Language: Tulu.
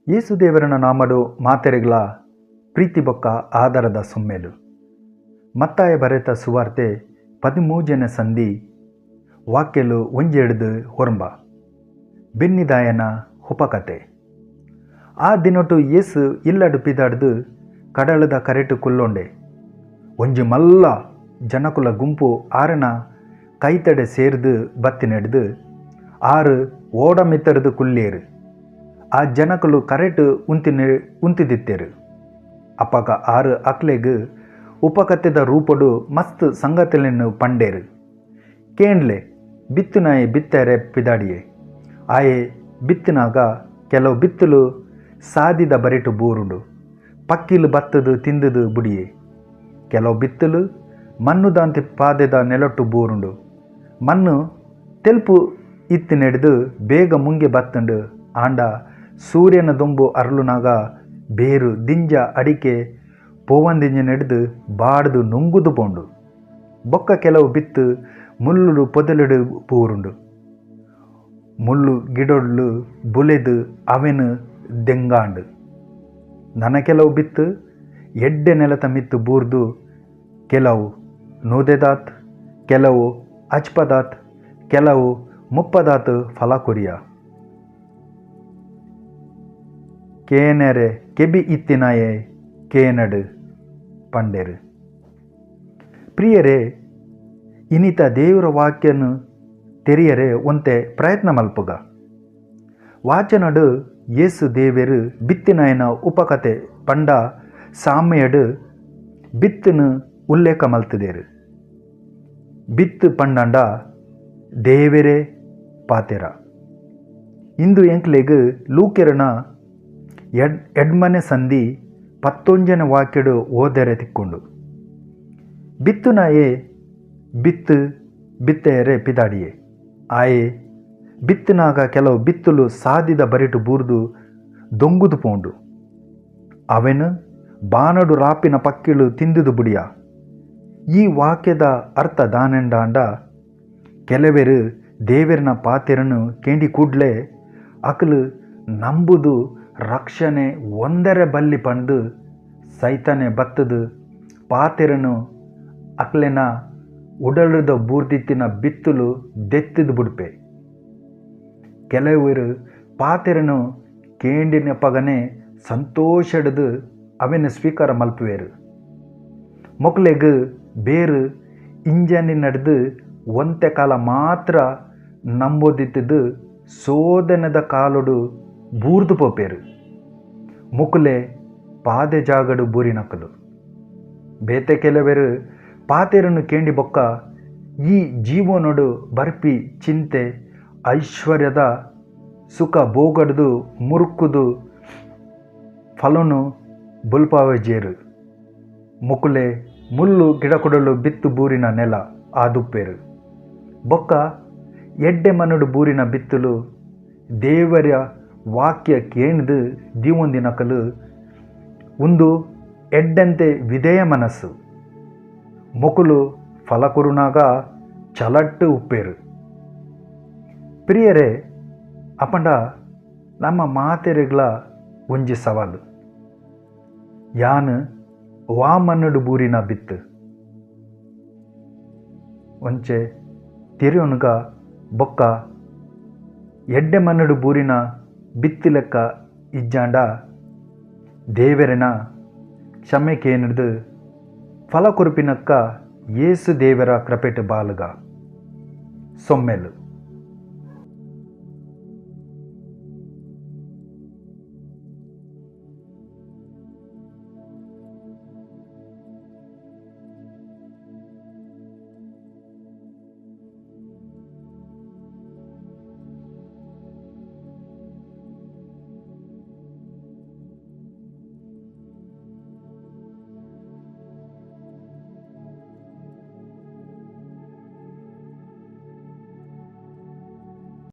ಯೇಸುದೇವರನ ನಾಮಡು ಮಾತೆರೆಗ್ಲ ಪ್ರೀತಿ ಬೊಕ್ಕ ಆದರದ ಸೊಮ್ಮೆಲು. ಮತ್ತಾಯ ಬರೆತ ಸುವಾರ್ತೆ 13ನೇ ಸಂಧಿ ವಾಕ್ಯಲು ಒಂಜೆಡ್ದು ಹೊರಂಬ ಬೆನ್ನಿದಾಯನ ಉಪಕತೆ. ಆ ದಿನೊಟು ಯೇಸು ಇಲ್ಲಡು ಪಿದಾಡ್ದು ಕಡಲದ ಕರೆಟು ಕುಲ್ಲೊಂಡೆ. ಒಂಜಿ ಮಲ್ಲ ಜನಕುಲ ಗುಂಪು ಆರನ ಕೈತಡೆ ಸೇರ್ದು ಬತ್ತಿ ನೆಡ್ದು ಆರು ಓಡ ಮಿತ್ತರ್ದು ಕುಲ್ಲೇರು. ಆ ಜನಕುಲು ಕರೆಟು ಉಂತಿದಿತ್ತೇರು. ಅಪ್ಪಗ ಆರು ಅಕ್ಲೆಗ್ ಉಪಕತೆದ ರೂಪಡು ಮಸ್ತ್ ಸಂಗತಿಲೆನ್ನು ಪಂಡೇರು. ಕೇಂಡ್ಲೆ, ಬಿತ್ತುನಾಯೆ ಬಿತ್ತರೆ ಪಿದಾಡಿಯೆ. ಆಯೆ ಬಿತ್ತಿನಾಗ ಕೆಲವು ಬಿತ್ತುಲು ಸಾದಿದ ಬರಿಟು ಬೂರುಂಡು, ಪಕ್ಕಿಲು ಬತ್ತದು ತಿಂದುದು ಬುಡಿಯೆ. ಕೆಲವು ಬಿತ್ತುಲು ಮಣ್ಣು ದಾಂತಿ ಪಾದೆದ ನೆಲೊಟ್ಟು ಬೂರುಂಡು. ಮಣ್ಣು ತೆಲ್ಪು ಇತ್ತು ನೆಡ್ದು ಬೇಗ ಮುಂಗೆ ಬತ್ತುಂಡು. ಆಂಡ ಸೂರ್ಯನ ದೊಂಬು ಅರ್ಲುನಾಗ ಬೇರು ದಿಂಜ ಅಡಿಕೆ ಪೋವಂದಿಂಜ ನೆಡ್ದು ಬಾಡ್ದು ನುಂಗುದು ಪೋಂಡು. ಬೊಕ್ಕ ಕೆಲವು ಬಿತ್ತು ಮುಳ್ಳುಡು ಪೊದೆಲುಡು ಬೂರುಂಡು. ಮುಳ್ಳು ಗಿಡೊಡ್ಲು ಬುಲೆದು ಅವೆನು ದೆಂಗಾಂಡು. ನನ ಕೆಲವು ಬಿತ್ತು ಎಡ್ಡೆ ನೆಲತ ಮಿತ್ತು ಬೂರ್ದು ಕೆಲವು ನೂದೆದಾತ್, ಕೆಲವು ಅಚ್ಪದಾತ್, ಕೆಲವು ಮುಪ್ಪದಾತ್ ಫಲ ಕೊರಿಯ. ಕೇನೆರೆ ಕೆಬಿ ಇತ್ತಿನಾಯೆ ಕೇನಡು ಪಂಡೆರು. ಪ್ರಿಯರೇ, ಇನಿತ ದೇವರ ವಾಕ್ಯನು ತೆರಿಯರೆ ಒಂತೆ ಪ್ರಯತ್ನ ಮಲ್ಪುಗ. ವಾಚನಡು ಯೇಸು ದೇವೆರು ಬಿತ್ತಿನಾಯನ ಉಪಕತೆ ಪಂಡ ಸಾಮ್ಯಡು ಬಿತ್ತನು ಉಲ್ಲೇಖ ಮಲ್ತದೇರು. ಬಿತ್ತು ಪಂಡಂಡ ದೇವೆರೇ ಪಾತೆರ. ಇಂದು ಎಂಕ್ಲೆಗ್ ಲೂಕೆರನ ಎಡ್ಮನೆ ಸಂಧಿ 19ನೇ ವಾಕ್ಯಡು ಓದೆರೆ ತಿಕ್ಕೊಂಡು. ಬಿತ್ತುನಾಯೆ ಬಿತ್ತು ಬಿತ್ತೆಯರೆ ಪಿದಾಡಿಯೆ. ಆಯೆ ಬಿತ್ತುನಾಗ ಕೆಲವು ಬಿತ್ತುಲು ಸಾದಿದ ಬರಿಟು ಬೂರ್ದು ದೊಂಗುದು ಪೋಂಡು. ಅವೆನು ಬಾನಡು ರಾಪಿನ ಪಕ್ಕಿಳು ತಿಂದುದು ಬುಡಿಯ. ಈ ವಾಕ್ಯದ ಅರ್ಥ ದಾನೆಂಡಾಂಡ, ಕೆಲವೆರು ದೇವೆರ್ನ ಪಾತೆರನು ಕೇಂಡಿ ಕೂಡ್ಲೆ ಅಕಲು ನಂಬುದು ರಕ್ಷಣೆ ಒಂದರೆ ಬಲ್ಲಿ ಪಂದು ಸೈತನೆ ಬತ್ತದು ಪಾತೆರನು ಅಕ್ಲೆನ ಉಡಲದ ಬೂರ್ದಿತ್ತಿನ ಬಿತ್ತುಲು ದೆತ್ತದು ಬುಡ್ಪೆ. ಕೆಲವರು ಪಾತೆರನು ಕೇಂಡಿನ ಪಗನೆ ಸಂತೋಷಡ್ದು ಅವೆನ್ ಸ್ವೀಕಾರ ಮಲ್ಪುವೇರು. ಮೊಕ್ಲೆಗ್ ಬೇರು ಇಂಜನಿ ನಡೆದು ಒಂತೆ ಕಾಲ ಮಾತ್ರ ನಂಬೋದಿತ್ತದು ಸೋದನದ ಕಾಲೊಡು ಬೂರ್ದು ಪೋಪೇರು. ಮುಕುಲೆ ಪಾದೆ ಜಾಗಡು ಬೂರಿನಕಲು. ಬೇತೆ ಕೆಲವರು ಪಾತೆರನ್ನು ಕೇಂಡಿ ಬೊಕ್ಕ ಈ ಜೀವನೊಡು ಬರ್ಪಿ ಚಿಂತೆ ಐಶ್ವರ್ಯದ ಸುಖ ಬೋಗಡ್ದು ಮುರುಕುದು ಫಲನು ಬುಲ್ಪಾವಜೇರು. ಮುಕುಲೆ ಮುಳ್ಳು ಗಿಡಕೊಡಲು ಬಿತ್ತು ಬೂರಿನ ನೆಲ ಆದುಪ್ಪೇರು. ಬೊಕ್ಕ ಎಡ್ಡೆ ಮನುಡು ಬೂರಿನ ಬಿತ್ತುಲು ದೇವರ ವಾಕ್ಯ ಕೇಂದು ದೀವೊಂದಿನಕಲು. ಉಂದು ಎಡ್ಡಂತೆ ವಿಧೇಯ ಮನಸ್ಸು. ಮೊಕುಲು ಫಲಕುರುನಾಗ ಚಲಟ್ಟು ಉಪ್ಪೇರು. ಪ್ರಿಯರೇ, ಅಪಂಡ ನಮ್ಮ ಮಾತೆರೆಗ್ಲ ಒಂಜಿ ಸವಾಲು. ಯಾನ್ ವಾಮನ್ನುಡು ಬೂರಿನ ಬಿತ್ತು ಒಂಚೆ ತಿರುನುಗ ಬೊಕ್ಕ ಎಡ್ಡೆ ಮನ್ನುಡು ಬೂರಿನ ಬಿತ್ತು ಲೆಕ್ಕ ಇಜ್ಜಾಂಡ ದೇವೆರೆನ ಕ್ಷಮೆ ಕೇನಿಡ್ದು ಫಲ ಕೊರುಪಿನಕ್ಕ ಯೇಸು ದೇವರ ಕೃಪೆಟ್ ಬಾಲುಗ. ಸೊಮ್ಮೆಲು.